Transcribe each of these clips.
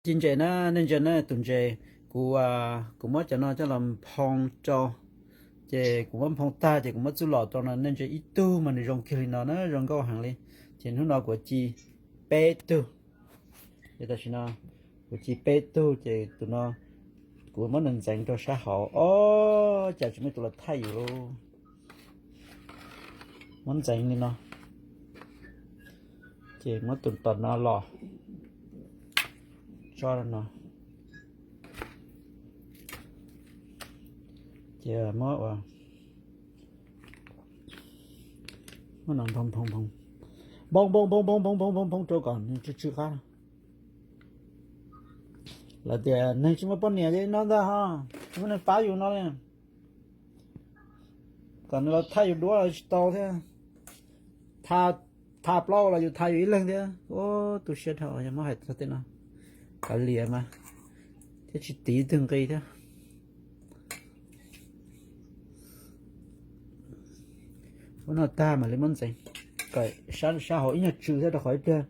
Ci ntses na, nej ntsia na, tus ntses, kuv, kuv muab cov no coj los nphoo rau, ces kuv muab nphoo tag ces kuv muab txuj lom rau no, nej ntsia ib tug mas nws zoo kiag li no na, zoo nkauj heev li. Ces hnub no kuv ci peb tug, ces tam sim no kuv ci peb tug ces tus no kuv muab nws ntxeev rau sab hauv. Ob, cas tsis muaj tus los thaij yus lauj. Muab ntxeev li no, ces muab tus tom no los tso no, ces muab ua, muab no nphoo nphoo nphoo, nphoo nphoo nphoo nphoo nphoo nphoo nphoo nphoo rau kom nws tsw tsw qab. Lawv tias neeg tsis muaj poj niam ces no ntag ho, tsis muaj neeg pab yus no li. Kom nws los thaij yus duab los tsis tau thiab. Tha, tha plaub los yus tha yus ib leeg thiab. Ua tu siab dhau, yog muab hais txog tej no, kav liam mas, thiab tsis tiv twg nqi thiab. Ua no tag mam li muab ntxeev, kom sab hauv ib nyuag tsw thiab rau qhov ib pliag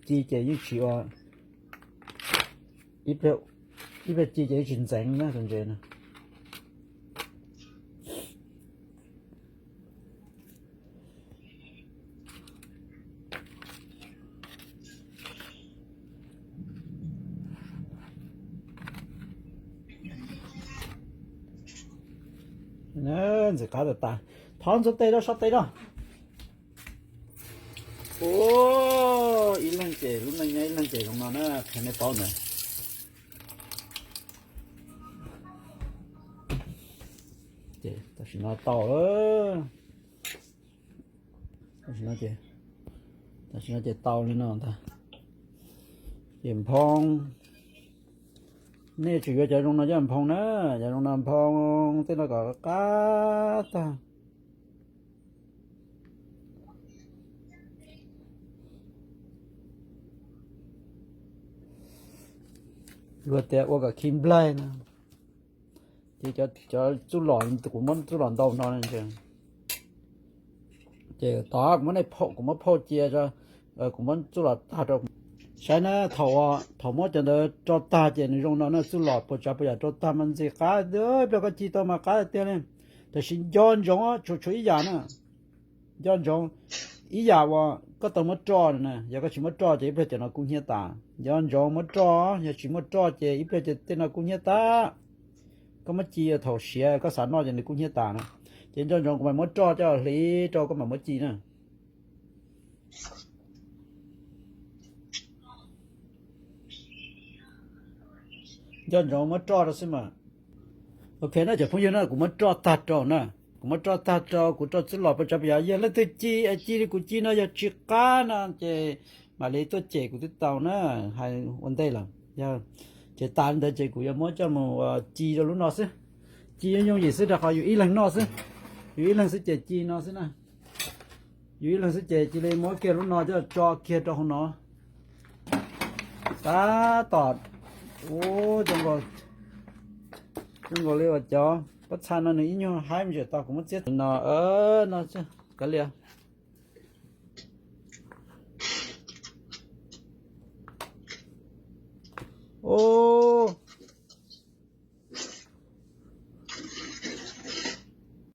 ci ces yeej tsis ua, ib pliag ci ces yeej tsis ntxeev na tus ntses no. Ntxim qab tas tas, thov ntxuav tes rau sab tes rau. Ua, ib leeg ces lub neej nyob ib leeg ces zoo no na, qhia nej paub ntawd. Ces tam sim no tau, tam sim no ces, tam sim no ces tau li no ntag. Ces nphoo, nej tsum yuav cov zoo no coj nphoo na, cov zoo no nphoo tej no kom qab tag. Luag tias ua kom khi nplaig no, ces cov txuj lom, kuv muab txuj lom ntau no, ces tod kuv muab, kuv muab phauj cia, kuv muab txuj lom tag rau. Saib na, thaum, thaum muab cov ntawd rau tag ces nws zoo no na, txuj lom puas tsav puas yam rau tag mas ntxim qab, ib pliag koj ci tau mas qab tiag li. Tab sis nco ntsoov tshuav, tshuav ib yam na, nco ntsoov ib yam uas koj tau muab roj na, yog koj tsis muab roj ces ib pliag cov no kub hnyiab tas. Nco ntsoov muab roj, yog tsis muaj roj ces ib pliag ces tej no kub hnyiab tas. Koj muab ci thaum siav koj xav noj ces nws kub hnyiab tas na. Ces nco ntsoov kuv mam muab roj coj hliv rau koj mam muab ci na. Nco ntsoov muab roj rau xwb mas. Ok na cov phooj ywg na, kuv muab roj tag rau na, kuv muab roj tag rau, kuv rau txuj lom puas tsav puas yam, yog leej twg ci, ci li kuv ci no yog tsis qab no ces mam li tuaj cem kuv twb tau na, hais ua ntej lawm. Yog ces tas li ntawd ces kuv yuav muab coj mus ci rau lub no xwb. Ci yooj yooj yim xwb rau qhov yus ib leeg noj xwb, yus ib leeg xwb ces ci no xwb na. Yus ib leeg xwb ces cia li muab kiag lub no coj tso kiag rau hauv no. Tab tom, ua, zoo nkaus li uas cov pob txha no nws ib nyuag haib me ntsis tau, kuv muab txiab no, no, kav liam. Ua,